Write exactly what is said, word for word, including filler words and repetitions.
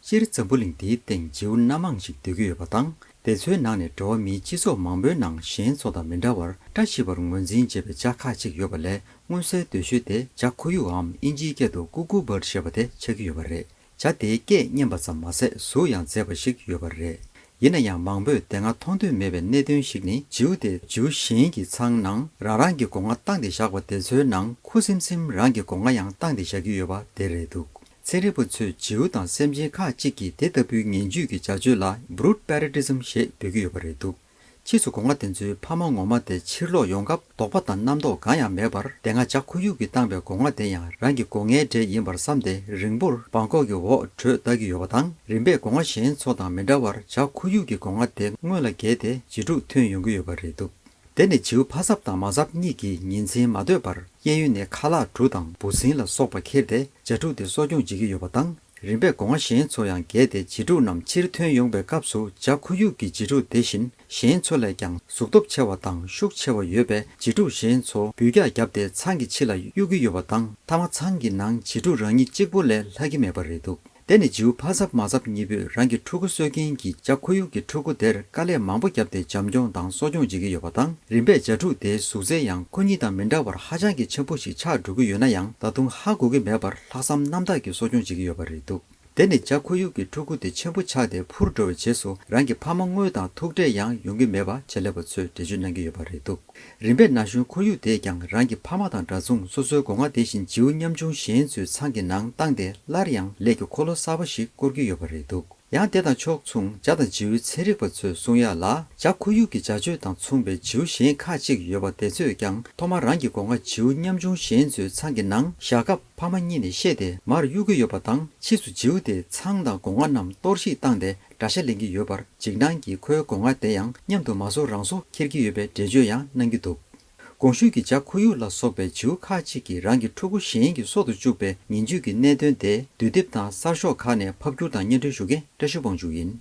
སྤྱིར་འཛམ་བུ་གླིང་འདིའི་སྟེང་བྱིའུ་སྣ་མང་ཞིག་སྡོད་ཀྱི་ཡོད་པ་དང་། དེ་ཚོའི་ནང་ནས་འགྲོ་བ་མིའི་སྤྱི་ཚོགས་མང་པོའི་ནང་གཞན་ཚོ་དང་མི་འདྲ་བར་བཀྲ་ཤིས་པར་ངོས་འཛིན་བྱེད་པའི་བྱ་ཁག་ཅིག་ཡོད་པ་ལས། མངོན་གསལ་དོད་ཤོས་དེ་བྱ་ཁོར་ཡུག་འམ་ཨིན་ཇིའི་སྐད་དུ་ཀུ་ཀུ་བར་ཌ་ཞེས་པ་དེ་ཆགས་ཀྱི་ཡོད་པ་རེད། བྱ་དེའི་སྐད་སྙན་པ་ཙམ་མ་ཟད་གཟུགས་ཡང་མཛེས་པ་ཞིག་ཡོད་པ་རེད། ཡིན་ན་ཡང་མང་པོས་དེ་སྔ་མཐོང་ཐོས་མེད་པའི་གནད་དོན་ཞིག་ནི། བྱིའུ་དེ་བྱིའུ་གཞན་གྱི་ཚང་ནང་རང་རང་གི་སྒོ་ང་བཏང་སྟེ་བཞག་པ་དེ་ཚོའི་ནང་ཁུ་སིམ་སིམ་རང་གི་སྒོ་ང་ཡང་བཏང་སྟེ་བཞག་གི་ཡོད་པ་དེ་རེད་འདུག། ཚན་རིག་པ་ཚོས་བྱིའུ་དང་སེམས་ཅན་ཁག་ཅིག་གིས་དེ་ལྟ་བུའི་ངན་ཇུས་ཀྱི་བྱ་སྤྱོད་ལ་brood parasitism ཞེས་འབོད་ཀྱི་ཡོད་པ་རེད་འདུག། ཕྱིས་སུ་སྒོ་ང་དེ་ཚོའི་ཕ་མ་ངོ་མ་དེ་ཕྱིར་ལོག་ཡོང་སྐབས་དོགས་པ་དང་རྣམ་རྟོག་གང་ཡང་མེད་པར། དེ་སྔ་བྱ་ཁོར་ཡུག་གིས་བཏང་བའི་སྒོ་ང་དེ་ཡང་རང་གི་སྒོ་ངའི་གྲས་ཡིན་པར་བསམ་སྟེ། རིང་པོར་བང་ཀོག་གི་འོག་བྲོས་ལྟ་གི་ཡོད་པ་དང་། རིམ་པས་སྒོ་ང་གཞན་ཚོ་དང་མི་འདྲ་བར་བྱ་ཁོར་ཡུག་གི་སྒོ་ང་དེ་སྔོན་ལ་བརྒལ་ཏེ་བྱི་ཕྲུག་ཐོན་ཡོང་གི་ཡོད་པ་རེད་འདུག། དེ་ནི་བྱིའུ་ཕ་གཟབ་དང་མ་གཟབ་གཉིས་ཀྱིས་ཉིན་མཚན་མ་ལྟོས་པར་གཡས་གཡོན་ནས་ཁ་ལག་གྲུ་དང་འབུ་སྲིན་ལ་སོགས་པ་ཁྱེར་ཏེ་བྱ་ཕྲུག་དེ་གསོ་སྐྱོང་བྱེད་ཀྱི་ཡོད་པ་དང་། རིམ་པས་སྒོ་ང་གཞན་ཚོ་ཡང་བརྒལ་ཏེ་བྱི་ཕྲུག་རྣམས་ཕྱིར་ཐོན་ཡོང་པའི་སྐབས་སུ། བྱ་ཁོར་ཡུག་གི་བྱི་ཕྲུག་དེ་བཞིན་གཞན་ཚོ་ལས་ཀྱང་གཟུགས་སྟོབས་ཆེ་བ་དང་ཤུགས་ཆེ་བ་ཡོད་པའི་བྱི་ཕྲུག་གཞན་ཚོ་འབུད་རྒྱག་བརྒྱབ་སྟེ་ཚང་གི་ཕྱི་ལ་གཡུག་གི་ཡོད་པ་དང་། མཐའ་མ་ཚང་གི་ནང་བྱི་ཕྲུག་རང་ཉིད་གཅིག་པུ་ལས་ལྷག་གི་མེད་པ་རེད་འདུག། དེ་ནི་བྱིའུ་ཕ་གཟབ་མ་གཟབ་གཉིས་པོས་རང་གི་ཕྲུ་གུ་གསོ་མཁན་གྱི་བྱ་ཁོར་ཡུག་གི་ཕྲུ་གུ་དེར་དཀའ་ལས་མང་པོ་བརྒྱབ་སྟེ་བྱམས་སྐྱོང་དང་གསོ་སྐྱོང་བྱེད་ཀྱི་ཡོད་པ་དང་། རིམ་པས་བྱ་ཕྲུག་དེའི་གཟུགས་ཚད་ཡང་ཁོ་གཉིས་དང་མི་འདྲ་བར་ཧ་ཅང་གི་ཆེན་པོ་ཞིག་ཆགས་འགྲོ་གི་ཡོད་ན་ཡང་། ད་དུང་ཧ་གོ་གི་མེད་པར་ལྷག་བསམ་རྣམ་དག་གིས་གསོ་སྐྱོང་བྱེད་ཀྱི་ཡོད་པ་རེད་འདུག། དེ་ནི་བྱ་ཁོར་ཡུག་གི་ཕྲུ་གུ་དེ་ཆེན་པོ་ཆགས་ཏེ་འཕུར་འགྲོ་བའི་རྗེས་སུ་རང་གི་ཕ་མ་དངོས་དང་ཐུག་འཕྲད་ཡང་ཡོང་གི་མེད་པ་ཆེད་ལས་པ་ཚོས་འགྲེལ་བརྗོད་གནང་གི་ཡོད་པ་རེད་འདུག། རིམ་པས་ན་གཞོན་ཁོར་ཡུག་དེས་ཀྱང་རང་གི་ཕ་མ་དང་འདྲ་མཚུངས་སོ་སོའི་སྒོ་ང་དེ་བཞིན་བྱིའུ་ཉམ་ཆུང་གཞན་ཚོའི་ཚང་གི་ནང་བཏང་སྟེ་སླར་ཡང་ལས་ཀྱི་འཁོར་ལོ་གསར་པ་ཞིག་བསྐོར་གྱི་ཡོད་པ་རེད་འདུག། ཡང་དེ་དང་ཕྱོགས་མཚུངས་བྱ་དང་བྱིའུའི་ཚན་རིག་པ་ཚོས་གསུང་ཡག་ལ། བྱ་ཁོར་ཡུག་གི་བྱ་སྤྱོད་དང་མཚུངས་པའི་བྱིའུ་གཞན་ཁག་ཅིག་ཡོད་པ་དེ་ཚོས་ཀྱང་ཐོག་མར་རང་གི་སྒོ་ང་བྱིའུ་ཉམ་ཆུང་གཞན་ཚོའི་ཚང་གི་ནང་བཞག་སྐབས་ཕ་མ་གཉིས་ནས་ཤེས་ཏེ་མར་གཡུག་གི་ཡོད་པ་དང་། ཕྱིས་སུ་བྱིའུ་དེ་ཚང་དང་སྒོ་ང་རྣམས་གཏོར་བཤིག་བཏང་སྟེ་དགྲ་ཤ་ལེན་གྱི་ཡོད་པར། འཇིགས་སྣང་གིས་ཁོའི་སྒོ་ང་དེ་ཡང་མཉམ་དུ་མ་བཟོ་རང་བཟོ་འཁྱེར་གྱི་ཡོད་པའི་འགྲེལ་བརྗོད་ཡང་གནང་གི་འདུག། གོང་ཞུས་ཀྱི་བྱ་ཁོར་ཡུག་ལ་སོགས་པའི་བྱིའུ་ཁག་ཅིག་གིས་རང་གི་ཕྲུ་གུ་གཞན་གྱི་སྲོག་ཏུ་བཅུག་པའི་ངན་ཇུས་ཀྱི་གནད་དོན་དེ་དུས་དེབ་དང་གསར་ཤོག་ཁག་ནས་ཕབ་བསྒྱུར་དང་སྙན་སྒྲོན་ཞུ་མཁན་བཀྲ་ཤིས་དབང་ཕྱུག་ཡིན།